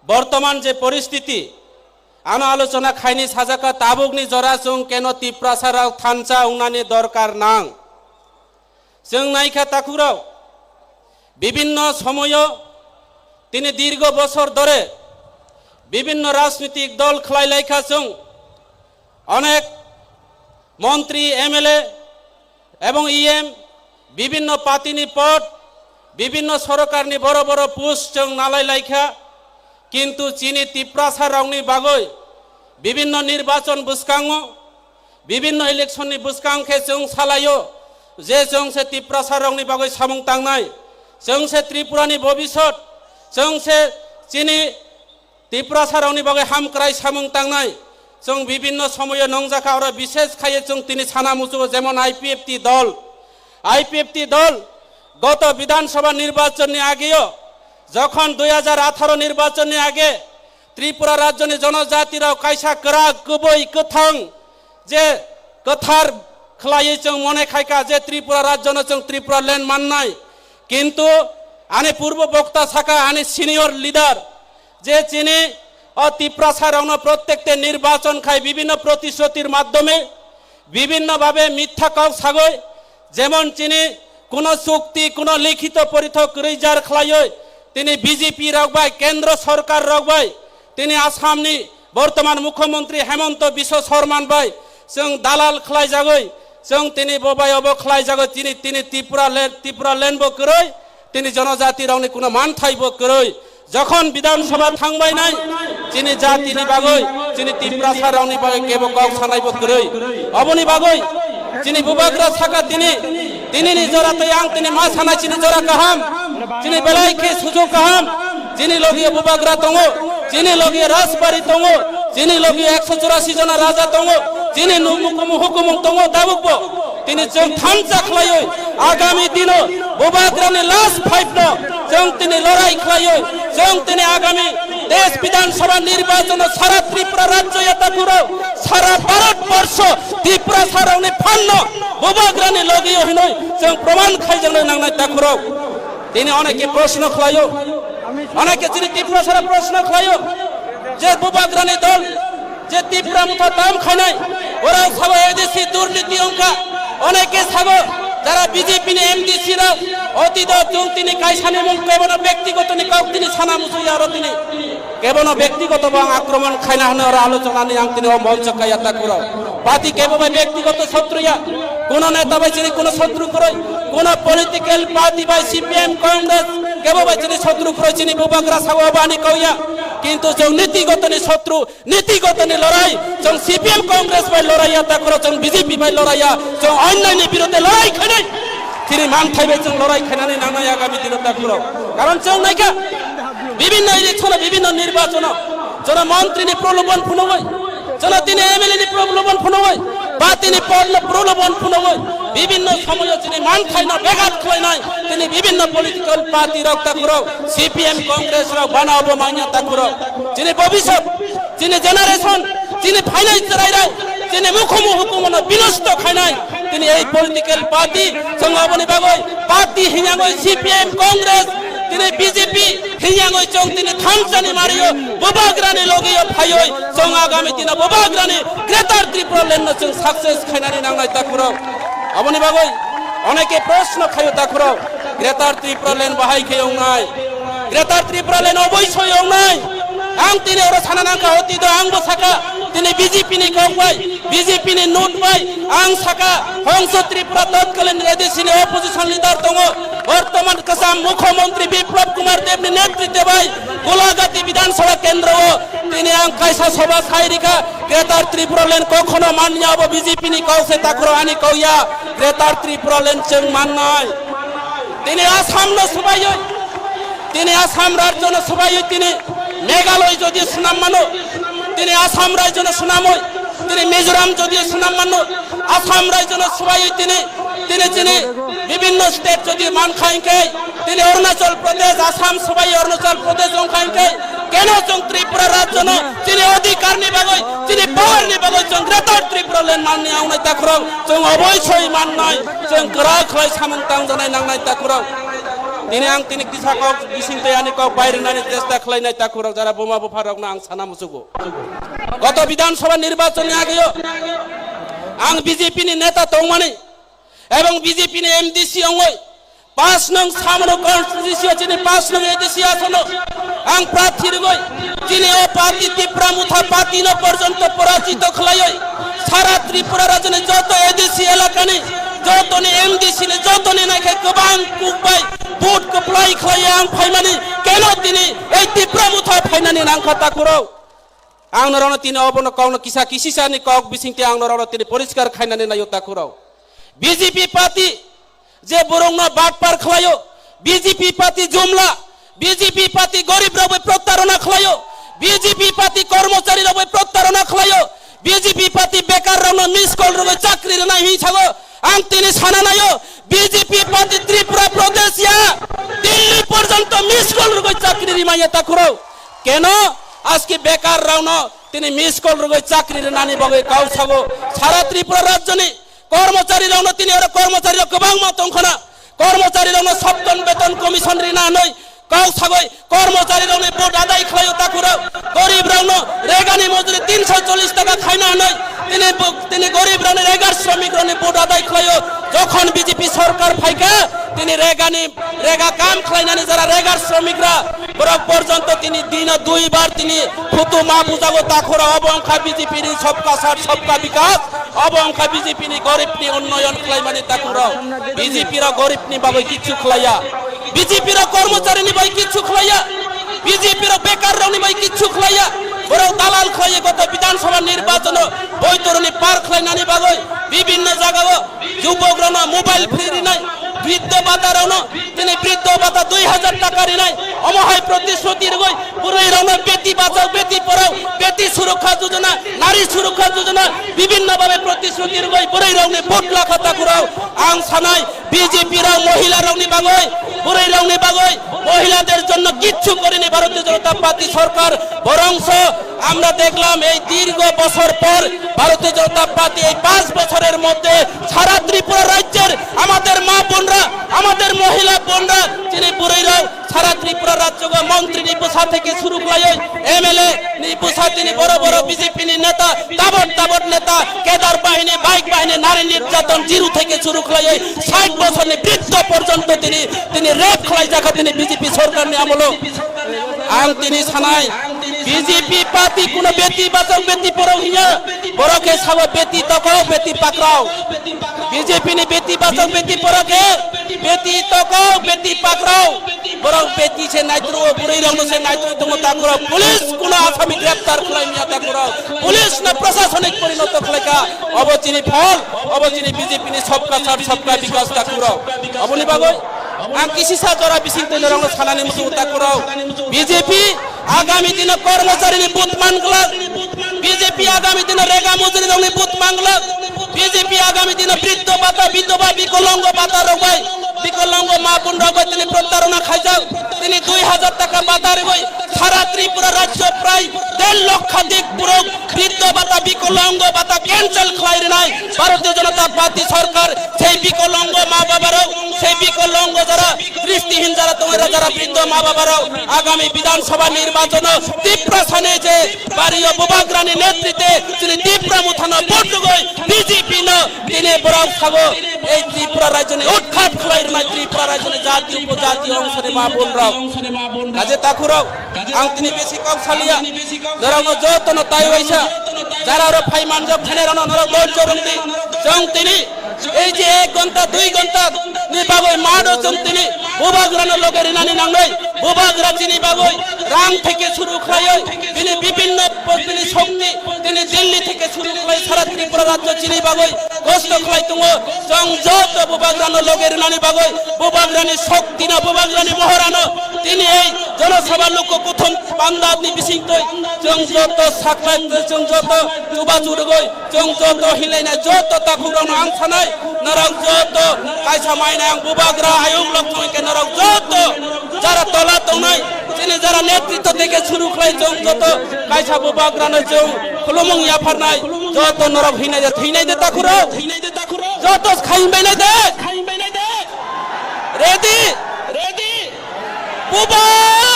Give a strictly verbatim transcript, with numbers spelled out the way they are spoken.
bortoman je poristiti, ano alochona khaini sajaka tabukni jora chwng keno Tiprasa rok thansa wngnani dorkar nang. Chwng naikha takhukrok, bibinno somoyo tini dirgo bosor dore bibinno rajnitik dol khlai laikha chwng, onek montri, M L A ebong E M, bibinno party ni pod, bibinno sorokarni boro boro post chwng nalai laikha, kintu chini Tiprasa rokni bagwi bibinno nirbachon bwskango, bibinno election ni bwskang khe chwng salaio je chwng se Tiprasa rokni bagwi samung tangnai, chwng se Tripura ni bobisot, chwng se chini Tiprasa rokni bagwi hamkrai samung tangnai. Chwng bibinno somoyo nongjakha, oro bishesh khaiye chwng tini sana muchugo, jemon I P F T dol, I P F T dol goto Bidhan Sabha nirbachon ni ageo, jokhon dui hajar atharo nirbachon ni age Tripura rajyoni jonojati rok kaisa kwrak, kubui, kwthang je kwthar khlaiwi chwng mone khaikha je Tripura rajyono chwng Tripura land mannai. Kintu ani purbo bokta saka, ani senior leader, je chini o Tiprasa rokno prottekte nirbachon khai bibinno protisrutir maddhome, bibinno bhabe mitha kok sagoi, jemon chini kuno chukti, kuno likhito porithok kwrwi jar khlaiwi tini B J P rok bai, kendro sorkar rok bai, tini Assamni bortoman Mukhyamantri Hemanta Biswa Sarma bai chwng dalal khlaijagwi, chwng tini bo bai obo khlaijagwi, tini, tini Tripura le-, Tripura land bo kwrwi, tini jonojati rokni kuno manthai bo kwrwi. Jokhon Bidhan Sabha thangbai nai, chini jatini bagwi, chini Tiprasa rokni bagwi kebo kok sanai bo kwrwi. Oboni bagwi chini bubagra saka tini, tinini jora tei ang tini ma sanai chini jora kaham, chini belai khe sujuk kaham, chini logi bubagra tongo, chini logi rajbari tongo, chini logi ekso churasi jona raja tongo, chini nu-, mukumu hukumung tongo, tabukbo tini chwng thansa khlaiwi agami dino bubagrani last fight no chwng tini lorai khlaiwi chwng tini agami desh Bidhan Sabha nirbachon o sara Tripura rajyo ya takhukrok, sara Bharat borsho Tiprasa rokni phan no bubagrani logi o hinwi chwng proman khaijaknai nangnai takhukrok. Tini oneke proshno khlaio, oneke chini Tiprasa rok proshno khlaio je bubagrani dol je Tipra Motha tam khainai, ora sabo A D C durniti wngkha, oneke sabo jara B J P ni M D C rok, otito chwng tini kaisani mung kebono bektigoto ni kok tini sana musuya aro tini kebono bektigoto bo ang akromon khaina hwnwi oro alochona ni ang tini o moncho kaya takuro. Party kebo bai bektigoto sotru ya, kuno neta bai chini kuno sotru kwrwi, kuno political party bai C P M Congress kebo bai chini sotru kwrwi, chini bubagra sabo bani kauya, kintu chwng niti goto ni sotru, niti goto ni lorai, chwng C P M Congress bai lorai ya, takuro chwng B J P bai lorai ya, chwng onnai ni birudhe lorai khainai. Chini manthai bai chwng lorai khainani nangnai agami dino takuro. Karon chwng naikha, bibinno election o, bibinno nirbachon o, chwngno montri ni prolobon phunugwi, chwngno tini M L A ni prolobon phunugwi, party ni pod no prolobon phunugwi, bibinno somoyo chini manthai no begat khlainai, tini bibinno political party rok takuro, C P M Congress rok bana obo manya takuro. Chini bobisot, chini generation, chini phainai chwrairok, chini mukhumu hukumono binosto khainai. Tini ei political party, chwng aboni bagwi party hingyangwi C P M, Congress, tini B J P hingyangwi chwng tini thansani mario, bubagrani logio phaioi, chwng agami dino bubagrani Greater Tripura Land no chwng success khainani nangnai takuro. Aboni bagwi oneke proshno khaio takuro, Greater Tripura Land bahai khe wngnai? Greater Tripura Land oboisoi wngnai. Ang tini oro sana nangkha, otito ang bo saka, tini B J P ni kok bai, B J P ni note bai, ang saka, Hongso Tripura totkalin A D C ni opposition leader tongo, bortoman kwcham Mukhyamantri Biplab Kumar Deb ni netritwe bai Golagati Bidhan Sabha kendro o tini ang kaisa sabha khai rikha, Greater Tripura Land kokhono manya, abo B J P ni kok se takuro, ani kok ya, Greater Tripura Land chwng mannai. Tini Assam no swbaiwi, tini Assam rajyo no swbaiwi, tini Meghalaya jodi swnam mano, tini Assam rajyo no swnamwi, tini Mizoram jodi swnam mano, Assam rajyo no swbaiwi tini, tini chini bibinno state jodi mankha hinkhe, tini Arunachal Pradesh, Assam swbaiwi Arunachal Pradesh wngkha hinkhe, keno chwng Tripura rajyo no chini odhikar ni bagwi, chini power ni bagwi chwng Greater Tripura Land manni wngnai takuro, chwng oboisoi mannai, chwng kwrak khlai samung tangjaknai nangnai takuro. Tini ang tini kisa kok bising tei ani kok bai rwnani chesta khlainai takhurok jara buma bupharokno ang sana muchugo. Goto Bidhan Sabha nirbachonni ageo ang B J P ni neta tongmani ebong B J P ni M D C ongoi pas nong samano constituency o chini pas nong A D C asono ang prarthi rwgoi chini o party Tipra Motha party no porjonto porajito khlaioi sara Tripura rajyoni joto A D C elakani jotoni M D C ni jotoni naikhe kwbang kuk bai vote kwplai khlaiya ang phaimani keno tini ei Tipra Motha phainani nangkha takhurok. Ang norokno tini obono kokno kisa kisisani kok bisingtwi ang norokno tini poriskar khainani naio takhurok. B J P party je borokno batpar khlaio, B J P party jumla, B J P party gorib rokbai protarona khlaio, B J P party kormochari rokbai protarona khlaio, B J P party bekar rokno miss call rwgwi chakri rwnai hwnwi sago. Ang tini sana naio, B J P party Tripura Pradesh ya Delhi porjonto miss call rwgwi chakri rimanya takhurok. Keno aski bekar rokno tini miss call rwgwi chakri rwnani bagwi kok sago. Sara Tripura rajyoni kormochari rokno tini oro kormochari rok kwbangma tongkhana. Kormochari rokno Saptan Beton Commission rina hwnwi kok sagwi kormochari rokni vote adai khlaio takhurok. Gorib rokno regani mojuri tinsho chollish taka khaina hwnwi tini bo-, tini gorib rokni regar shramik rokni vote adai khlaio. Jokhon B J P sorkar phaikha tini regani rega kam khlainani jara regar shramik ra borok porjonto tini dino dui bar tini phutu ma bujago takhurok. Obo wngkha B J P ni sabka sath sabka bikas. Obo wngkha B J P ni gorib ni unnoyon khlaimani takhurok. B J P rok gorib ni bagwi kichu khlaiya. B J P rok kormochari ni bagwi kichu khlaiya. B J P rok bekar rok ni bagwi kichu khlaiya. Borok dalal khlaiya goto Bidhan Sabha nirbachon o boitor ni par khlainani bagwi bibinno jagao jubok rokno mobile free rinai, briddo bata rokno tini briddo bata dui hajar taka rinai, omo hai protisruti rwgwi bwrwi rokno beti bachao, beti porao, beti surokha jojona, nari surokha jojona, bibinno bhabe protisruti rwgwi bwrwi rokni vote lakha takhurao. Ang sanai B J P rok mohila rokni bagwi, bwrwi rokni bagwi, mohilader jonno kichu korini Bharatiya Janata Party sorkar, borongso আমরা দেখলাম এই দীর্ঘ বছর পর ভারতীয় জনতা পার্টি এই পাঁচ বছরের মধ্যে সারা ত্রিপুরা রাজ্যের আমাদের মা বোনরা, আমাদের মহিলা বোনরা, যিনি বুড়িরাও সারা ত্রিপুরা রাজ্যকে মন্ত্রী নিপুসা থেকে শুরু করে এমএলএ নিপুসা তিনি বড় বড় বিজেপি নেতা, তাবড় তাবড় নেতা, কেদার বাহিনী, বাইক বাহিনী, নারী নির্যাতন জিরু থেকে শুরু করে ষাট বছর বৃদ্ধ পর্যন্ত তিনি, তিনি রেপ খেলাই যাখা তিনি বিজেপি সরকার নিয়ে আমলো। Ang tini sanai, B J P party kuno beti bachao beti porao hinya, borok khe sao beti tokao beti pakrao. B J P ni beti bachao beti porao khe beti tokao beti pakrao. Borok beti se naitru o, bwrwi rokno se naitru tongo takhurao. Police kuno asami greptar khlai miya takhurao. Police no prosasonik porinoto khlaika. Obo chini phol, obo chini B J P ni sabka sath sabka bikas takhurao. Oboni bagwi ang kisisa jora bising twi norokno sanani muchungo takhurao. B J P agami dino kormocharini but manglak, B J P agami dino rega mujuri rokni but manglak, B J P agami dino briddo bata, bidhoba, bikolongo bata rok bai, bikolongo ma bun rok bai tini protarona khaijak, tini dui hajar taka bata rwgwi sara Tripura rajyo prai der lokhadik borok briddo bata, bikolongo bata cancel khlai rwnai Bharatiya Janata Party sorkar. Sei bikolongo ma baba rok, sei bikolongo jara dristihin jara tongo, jara briddo ma baba rok agami Bidhan Sabha nirbachon o Tiprasa ni je bari o Bubagra ni netritwe chini Tipra Motha no vote rwgwi B J P no tini borok sago ei Tripura rajyo ni utkhat khlai rwnai, Tripura rajyo ni jati upojati ongso ni ma bun rok. Kaje takhurok, ang tini besi kok saliya, norok no joto no tai waisa, jara oro phai manjak thani rok no norok dol chorong di, chong tini Ei je ek ghonta, dui ghonta ni bagwi mano chwng tini Bubagrano loge rinani nangnai. Bubagra chini bagwi rang theke suru khlaiwi, bini bibinno bini shokti tini Delhi theke suru khlai sara Tripura rajyo chini bagwi kosto khlai tongo. Chwng joto Bubagrano loge rinani bagwi Bubagrani shokti no, Bubagrani mohorano tini ei Jana Sabha Lokho Kuthum Pandap ni bisingtwi chwng joto saklai, chwng joto chubachu rwgwi Chwng joto hinlaina joto takhukrokno ang sanai, norok joto kaisa mainai ang Bubagra ayuk lok thangwi khe norok joto jara tola tongnai, chini jara netritw theke suru khlai chwng joto kaisa Bubagrano chwng khulumung yapharnai, joto norok hinai de, hinai de takhurok, joto khaimbainai de, ready? Bubai!